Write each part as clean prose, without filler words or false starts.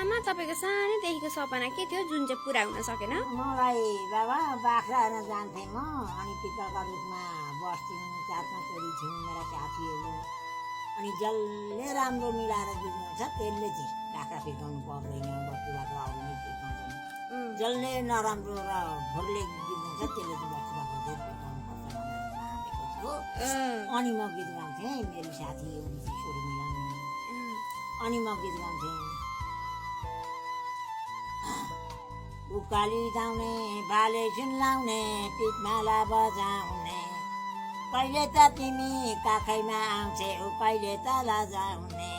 आमा तपाईँको सानैदेखिको सपना के थियो जुन चाहिँ पुरा हुन सकेन? मलाई बाबा बाख्रा हेर्न जान्थेँ म अनि पिपलका रुखमा बस्थ्यौँ 4-5 छोरी थियौँ मेरा साथीहरू अनि जसले राम्रो मिलाएर बिग्राउँछ त्यसले चाहिँ बाख्रा फिर्काउनु पर्दैन बस्ती बाख्रा आउने फिर्काउँदैन जसले नराम्रो र भोरले बिग्राउँछ त्यसले चाहिँ बस्ती बाख्रा चाहिँ फिर्काउनु पर्छ भनेर जानेको थियो। अनि म गीत गाउँथेँ मेरो साथी एउटी छोरी मिलाउने अनि म गीत गाउँथेँ उकाली जाउने बाले सुन लाउने पिठमाला बजाउने कहिले त तिमी काखैमा आउँछौ कहिले त लजाउने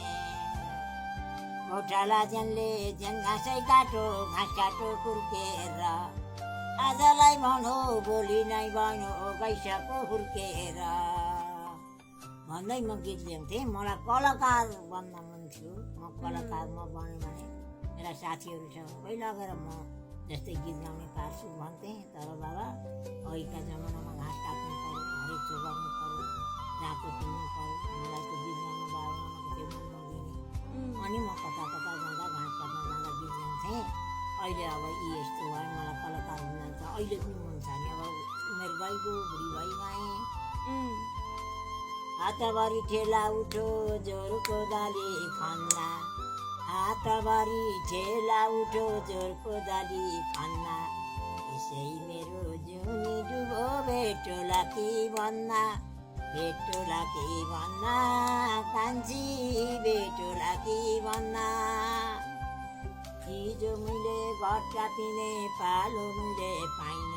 गोठाला ज्यानले ज्यान घाँसै काटो घाँस काटो कुर्केर आजलाई भनौ भोलि नै भनौ गइसक्यो हुर्केर भन्दै म गीत ल्याउँथेँ। मलाई कलाकार बन्न मन थियो। म कलाकार म बनेँ भने मेरा साथीहरू सबै लगेर म जस्तै गीत गाउने पार्छु भन्थेँ। तर बाबा अहिलेका जमानामा घाँस काट्नु पऱ्यो हरेक थोक गर्नु पऱ्यो जाँतो किन्नु पऱ्यो मलाई त गीत गाउनु बाबाआमाको त्यो मन नदिने अनि म कता कता जाँदा घाँस काट्न जाँदा गीत गाउँथेँ। अहिले अब यी यस्तो भयो मलाई कलाकार हुन छ अहिले पनि मन छ नि अब उमेर भइगयो बुढी भइगएँ। हातभरि ठेला उठो जोरको दाली खन्ना हातभरि ठेला उठो जोरको दाली खन्ना यसै मेरो जुनी डुबो भेटोला कि भन्ना भेटोला कि भन्ना कान्छी भेटोला कि भन्ना हिजो मैले घट्टा पिने पालो मैले पाइन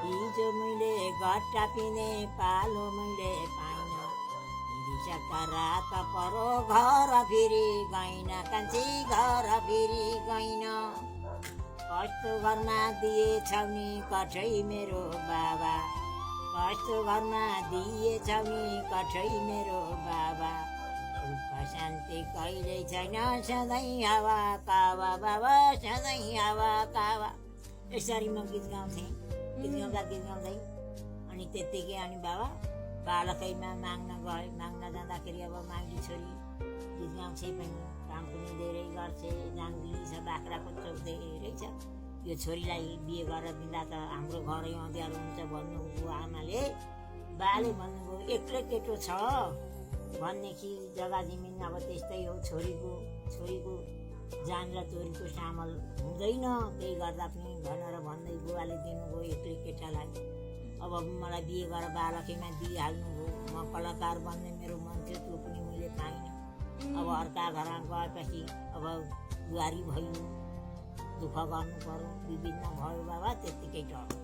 हिजो मैले घट्टा पिने पालो मैले पाइन रात परो घर फेरि गइन कान्छी घर फेरि गइन कस्तो घरमा दिएछौ नि कठै मेरो बाबा कस्तो घरमा दिएछौ नि कठै मेरो बाबा सुख शान्ति कहिल्यै छैन सधैँ हावा कावा बाबा सधैँ हावा कावा यसरी म गीत गाउँथेँ। गीत गाउँदै अनि त्यत्तिकै अनि बाबा बालकैमा माग्न गए माग्न जाँदाखेरि अब माग्ली छोरी गीत गाउँछे पनि काम पनि धेरै गर्छे जान्दिली छ बाख्राको चोक धेरै छ यो छोरीलाई बिहे गरेर दिँदा त हाम्रो घरै अँध्यारो हुन्छ भन्नुभयो आमाले बाले भन्नुभयो एक्लै केटो छ भनेदेखि जग्गा जमिन अब त्यस्तै हो छोरीको जान र चोरीको सामल हुँदैन त्यही गर्दा पनि भनेर भन्दै बुवाले दिनुभयो एक्लै केटालाई। अब मलाई बिहे गरेर बालकैमा दिइहाल्नु हो म कलाकार बन्ने मेरो मन थियो त्यो पनि मैले पाइनँ। अब अर्का घरमा गएपछि अब बुहारी भयो दुःख गर्नु पर्यो विभिन्न भयो बाबा त्यत्तिकै टर्यो।